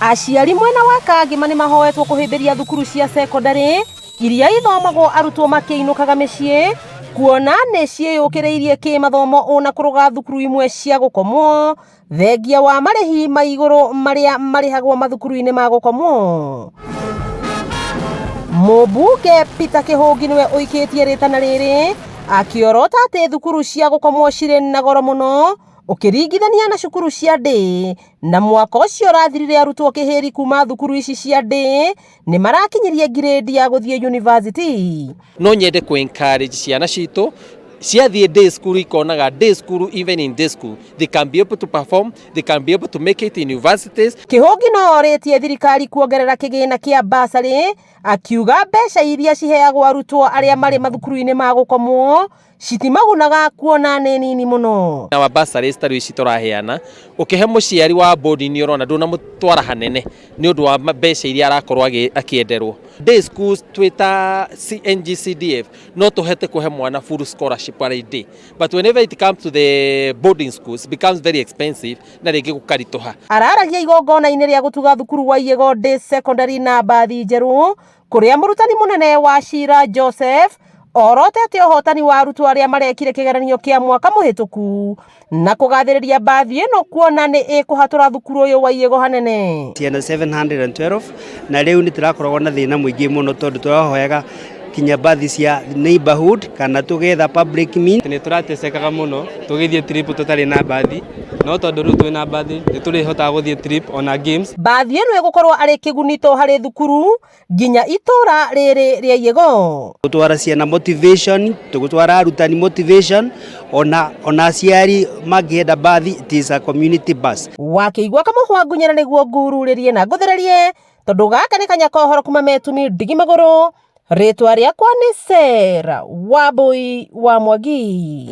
Aciari mwena wa Kangema nĩ mahoetwo kũhĩmbĩria thukuru cia cekondarĩ iria ithomagwo arutwo makĩinũkaga mĩciĩ kuona nĩ ciĩyũkĩrĩirie kĩmathomo ũna kũrũga thukuru imwe cia gũkomwo thengia wa marĩhi ma igũrũ marĩa marĩhagwo mathukuru-inĩ ma gũkomwo. Mũmbunge Peter Kĩhũngi nĩwe ũikĩtie rĩtana rĩrĩ akĩorota atĩ thukuru cia gũkomwo cirĩ na goro mũno ũkĩringithania na cukuru cia ndĩ na mwaka ũcio ũrathirire arutwo kĩhĩri kuma thukuru ici cia ndĩ nĩ marakinyirie ngirĩndi ya gũthiĩ yunivasĩtĩ. No nyende kũ encourage ciana citũ ciathiĩ day school ikonaga day school, even in day school they can be able to perform, they can be able to make it in universities. Kĩhũngi no orĩtie thirikari kuongerera kĩgĩna kĩa basarĩ akiuga mbeca iria ciheagwo arutwo arĩa marĩ mathukuru-inĩ ma gũkomwo citimagunaga kuona nĩ nini mũno. Na wa bursaries ta rĩu ici tũraheana, ũkĩhe mũciari wa boarding nĩ ũrona ndũnamũtwara hanene nĩ ũndũ wa mbeca iria arakorwo akĩenderwo. Day schools twĩ ta NGCDF no tũhete kũhe mwana full scholarship arĩ day, but whenever it comes to the boarding schools it becomes very expensive na rĩngĩ gũkaritũha. Araragia igongona-inĩ rĩa gũtuga thukuru wa Iyego Day Secondary na mbathi njerũ kũrĩa mũrutani mũnene wa Shira Joseph orotete ũhotani wa arutwo arĩa marekire kĩgeranio kĩa mwaka mũhĩtũku na kũgathĩrĩria mbathi ĩno kuona nĩ ĩkũhatũra thukuru ũyũ wa Iyego hanene. Ciana 712 na rĩu nĩ tũrakoragwo na thĩna mũingĩ mũno tondũ tũrahoyaga kinya mbathi cia neighborhood kana tũgetha public mean. Nĩ tũratesekaga mũno tũgĩthiĩ trip tũtarĩ na mbathi, no tondũ rĩu twĩna mbathi nĩ tũrĩhotaga gũthiĩ trip ona games. Mbathi ĩno ĩgũkorwo arĩ kĩgunito harĩ thukuru nginya itũra rĩrĩ rĩa Iyego. Gũtwara ciana motivation, tũgũtwara arutani motivation, ona aciari mangĩenda mbathi, it is a community bus. Wakĩigua kamũhwa ngunyĩra nĩguo ngururĩrie na ngũthererie tondũ gaka nĩ kanya kohoro kuma metumi ndigi magũrũ. Rĩtwa rĩakwa nĩ Sarah Wambui wa Mwangi.